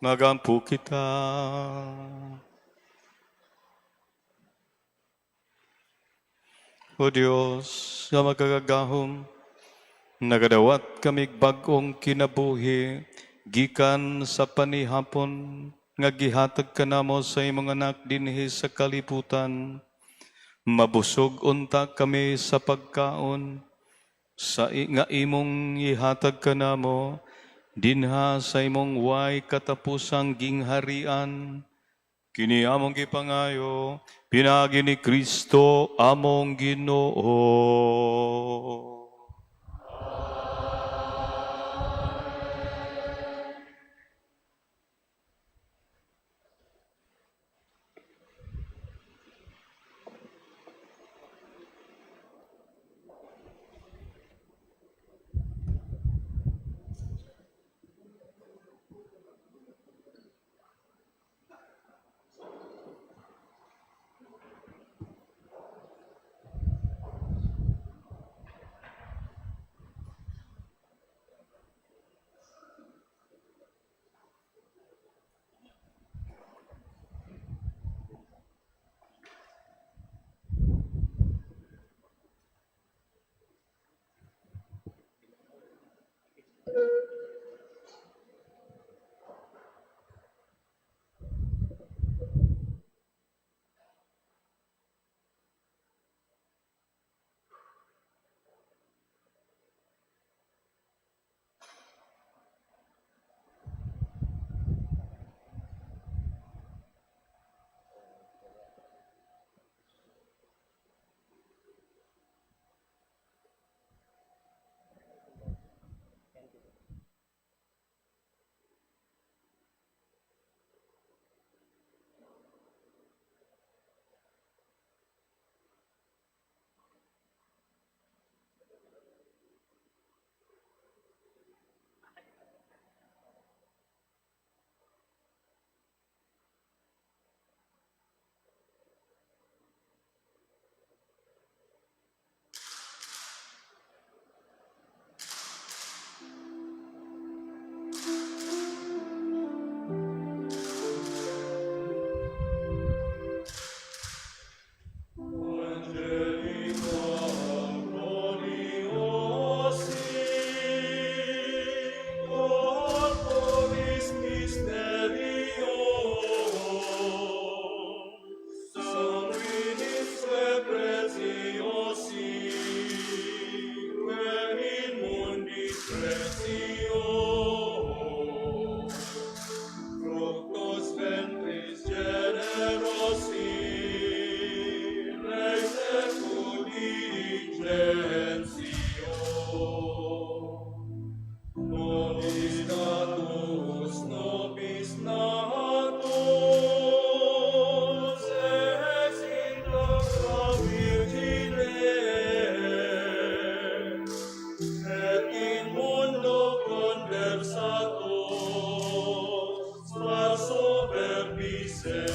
Magampo kita. O Diyos, nga makagagahom, nagadawat kamig bag-ong kinabuhi, gikan sa panihapon, nga gihatag kanamo sa imong anak dinhi sa kalibutan. Mabusog unta kami sa pagkaon, sa nga imong ihatag kanamo, dinha sa imong way katapusang gingharian. Kini among gipangayo, pinaagi ni Kristo among Ginoo.
Sufficit.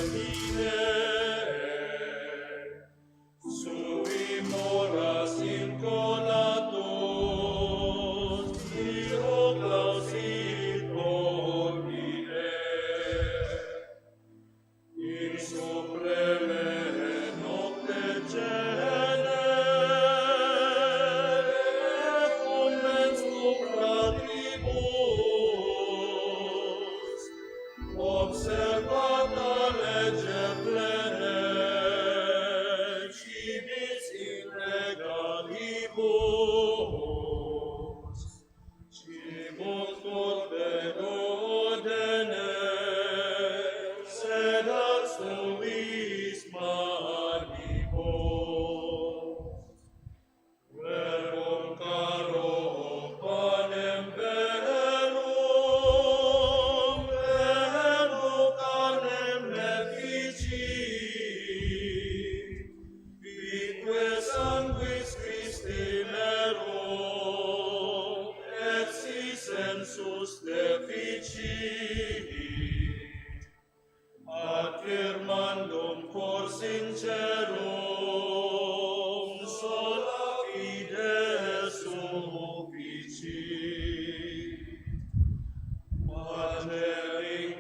Pater in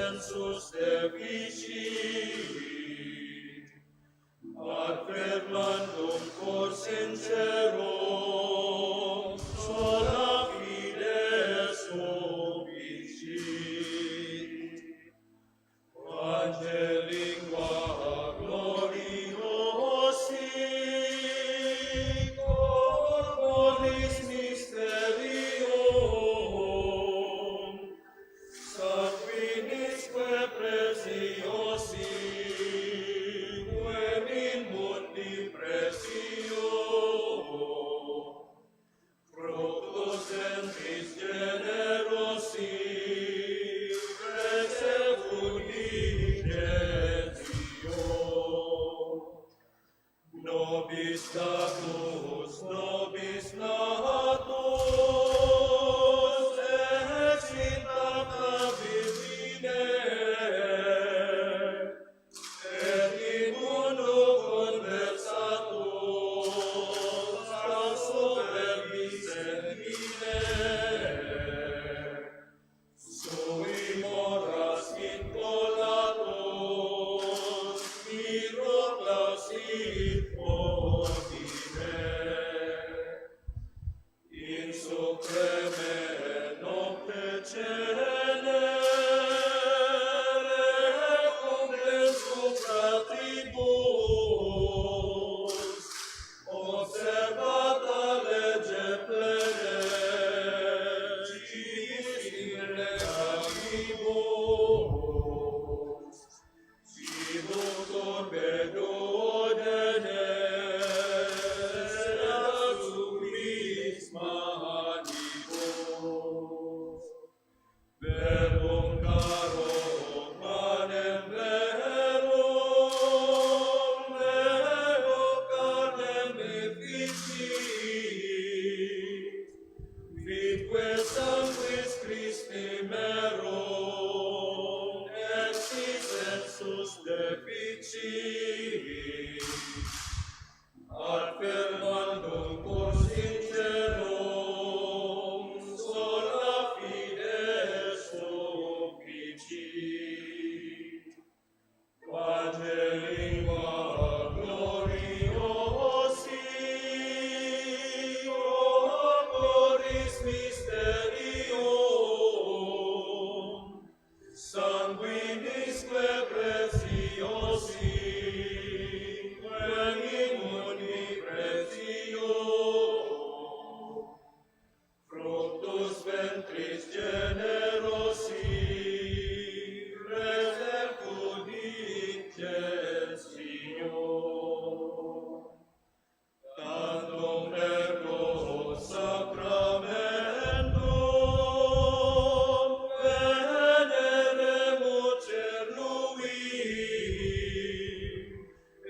Sensus deficit, ad firmandum cor sincero, sola fides sufficit. Pange lingua gloriosi, corporis mysterium, sanguinisque preciosi, quem in mundi pretio, fructus ventris generosi, recepundit gentium. Nobis datus, nobis natus, ex intacta virgine, et in mundo conversatus, a superbis semine, sui moras incollatus, miro clausit ordine. In supreme nocte cenere recompenso fratribus, observata lege plene, civis in legalibus, cibum turbe duodenes, et suis manibus. Verbum caro panem verum, ego carnem effici, fitque sanguis Christi merum, et si sensus deficit. Ad firmandum cor sincerum, sola fides sufficit. Pange lingua gloriosi, corporis mysterium, sanguinisque preciosi, quem in mundi pretio, fructus ventris generosi, repercudit gentium. Tantum ergo sacramentum veneremur cernui,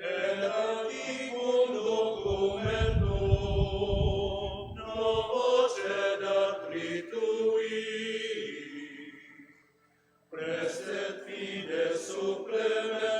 et antiquum documentum novo cedat ritui. Prestet fides supplementum,